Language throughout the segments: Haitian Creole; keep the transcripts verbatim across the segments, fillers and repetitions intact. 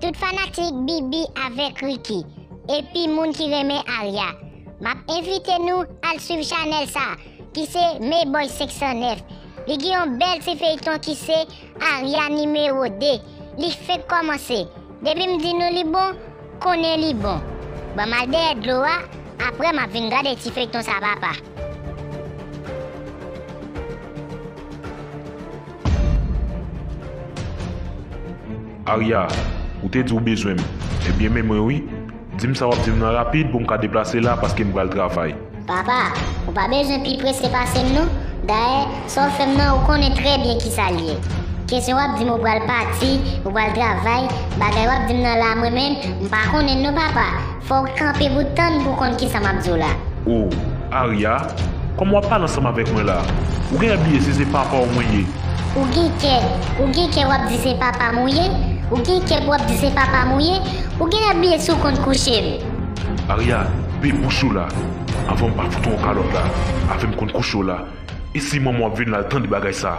Tout fanatik Bibi avèk Ricky, epi moun ki renmen Aria, m ap envite nou al swiv chanèl sa, ki se Meboy senk san nèf. Li gen yon bèl ti feyton ki se Aria nimewo de. Li fenk kòmanse. Depi m di nou li bon, konnen li bon. Ban m al dèyè dlo a, apre m ap vin gade ti feyton sa papa. Aria, ou te di w bezwen m. Ebyen men mwen wi. Di m sa w ap di m nan rapid pou m ka deplase la paske m pral travay. Papa, ou pa bezwen pi prese pase m non. Dayè, sa w fè m nan ou konnen trè byen kisa l ye. Kesyon w ap di m ou pral pati, ou pral travay, bagay w ap di m nan la mwen menm, m pa konnen non papa. Fò w kanpe pou w tann pou w konn kisa m ap di w la. O, Aria, kòman w ap pale ansanm avèk mwen la? Ou genlè bliye si se papa w mwen ye. Ou gen kè, ou gen kè w ap di se papa m ou ye? Ou gen kè pou w ap di se papa m ou ye? Ou genlè bliye si w konn kouche m. Aria, pe bouch ou la. Anvan m pa fout ou yon kalòt la. Avè m konn kouche w la. E si manman w ap vin la l tande bagay sa?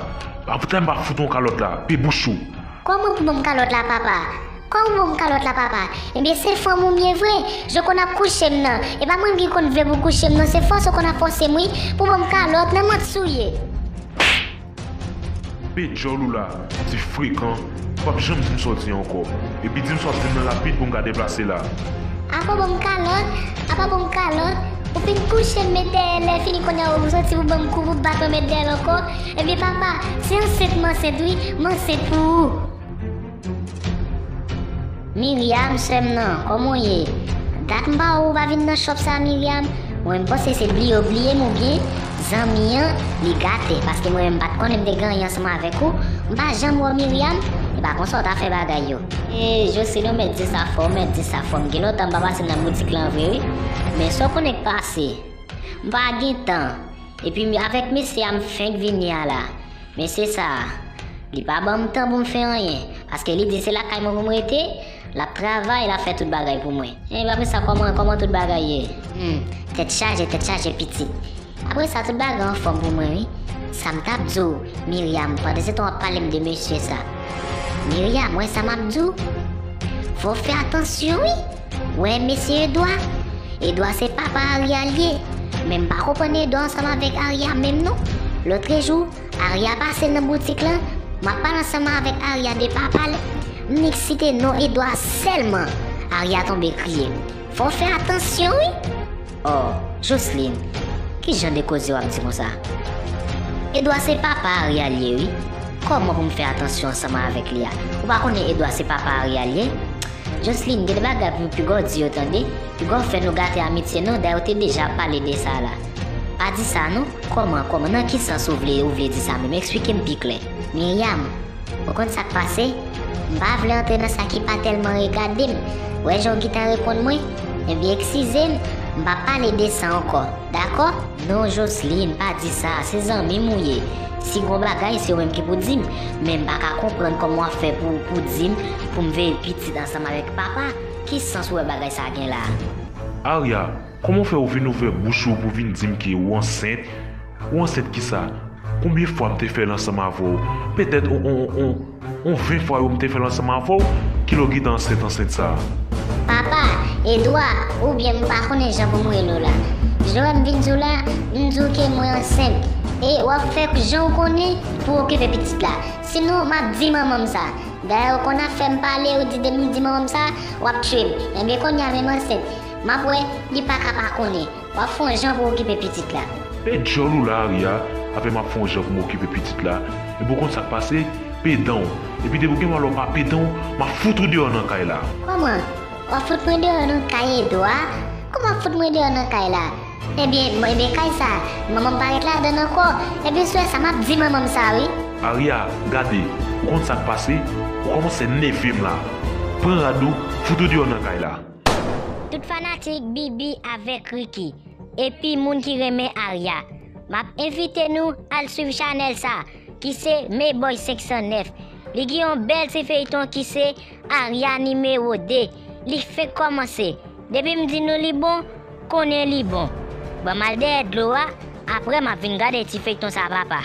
Avè m pa fout ou yon kalòt la. Pe bouch ou. Kòman pou ban m kalòt la papa? Kòman pou ban m kalòt la papa? Ebyen se fanm ou m ye vre. Jan w konn ap kouche m nan. E pa mwen menm ki konn vle pou w kouche m non. Se fòse w konn ap fòse m wi. Pou ban m kalòt nan manti w ye. Pe djòl ou la, ti frekan, ou p ap janm di m sa w di ankò. Epi di m sa w ap di m nan rapid pou m ka deplase la. Apa ban m kalòt, apa ban m kalòt, ou fin kouche m met dèyè lè fini kounye a ou soti pou ban m kou pou bat mwen met dèyè l ankò. Ebyen papa, se ansent m ansent wi, m ansent pou ou. Miryam, sè m nan, kòman w ye? Dat m pa wè w pa vin nan shop sa Miryam. Mwen m panse se bliye w bliye m oubyen zanmi an li gate, paske mwen menm m pa t konnen m te gen anyen ansanm avèk ou. M pa janm wè w Miryam. E pa konsa w ta fè bagay yo. E Jocelyn, ou mèt di sa fò, ou mèt di sa fò. M gen lontan m pa pase nan boutik lan vre wi. Men sa w konnen k pase. M pa gen tan. Epi avèk mesye a m fenk vini a la. Mesye sa a, li pa ban m tan pou m fè anyen, paske li di se lakay mwen pou m rete, l ap travay, l ap fè tout bagay pou mwen. Enben apre sa kòman, kòman tout bagay ye? Hmm, tèt chaje, tèt chaje pitit. Apre sa tout bagay anfòm pou mwen wi. Sa m t ap di w, Miryam, pandan se tan w ap pale m de mesye sa. Miryam, wè sa m ap di w? Fò w fè atansyon wi. Wè mesye Edwa? Edwa se papa Aria l ye. Men m pa konprann Edwa ansanm avèk Aria menm non. Lòtrejou, Aria pase nan boutik lan, m ap pale ansanm avèk Aria de papa l, m nik site non Edwa sèlman, Aria tonbe kriye. Fò w fè atansyon wi! Oh, Jocelyn, ki jan de koze w ap di konsa? Edwa se papa Aria l ye wi. Kòman pou m fè atansyon ansanm avèk li a? Ou pa konnen Edwa se papa Aria l ye? Jocelyn, gen de bagay pou piga w di yo tande. Piga w fè nou gate amitye nou, dayè w te deja ap pale de sa la. Pa di sa non. Kòman, kòman, nan ki sans ou vle, ou vle di sa menm? Eksplike m pi klè. Miryam, ou konn sa k pase? M pa vle antre nan sa ki pa tèlman regade m. Wè jan w gentan reponn mwen? Ebyen, eskize m, m p ap pale de sa ankò. Dakò? Non, Jocelyn, pa di sa. Se zanmi m ou ye. Si gon bagay, se ou menm ki pou di m. Men m pa ka konprann kòman w ap fè pou, pou di m, pou m veye pitit ansanm avèk papa. Ki sans ou wè bagay sa gen la? Aria, kòman w fè ou vin ouvè bouch ou pou vin di m ke ou ansent? Ou ansent kisa? Konbyen fwa m te fè l ansanm avè w? Petèt on, on, on, on ven fwa yo m te fè l ansanm avè w, kilè w gentan ansent ansent sa a? Papa, Edwa, oubyen m pa konnen jan pou m rele w la. Jan w wè m vin di w la, m di w ke mwen ansent. E w ap fè jan w konnen pou w okipe pitit la. Sinon, m ap di manman m sa. Dayè, ou konn ap fè m pale, ou di depi m di manman m sa, w ap tchwe m. Enben, kounye a menm ansent. M ap wè, li pa ka pa konnen. W ap fè yon jan pou w okipe pitit la. Pe djòl ou la, Aria, avè m ap fè yon jan pou m okipe pitit la. Epi w konn sa k pase? Pe dan w. Epi depi w gen malè w pa pe dan w, m ap fout ou deyò nan kay la. Kòman? W ap fout mwen deyò nan kay Edwa? Kòman w ap fout mwen deyò nan kay la? Ebyen, m, ebyen kay sa, manman m pa ret ladan l ankò. Ebyen si w wè sa, m ap di manman m sa wi. Aria, gade, ou konn sa k pase? Ou kòmanse nève m la. Pran rad ou, fout ou deyò nan kay la. Tout fanatik Bibi avèk Ricky, epi moun ki renmen Aria, m ap envite nou al swiv chanèl sa, ki se Meboy senk san nèf. Li gen yon bèl ti feyton ki se Aria nimewo de. Li fenk kòmanse. Depi m di nou li bon, konnen li bon. Ban m al dèyè dlo a, apre m ap vin gade ti feyton sa papa.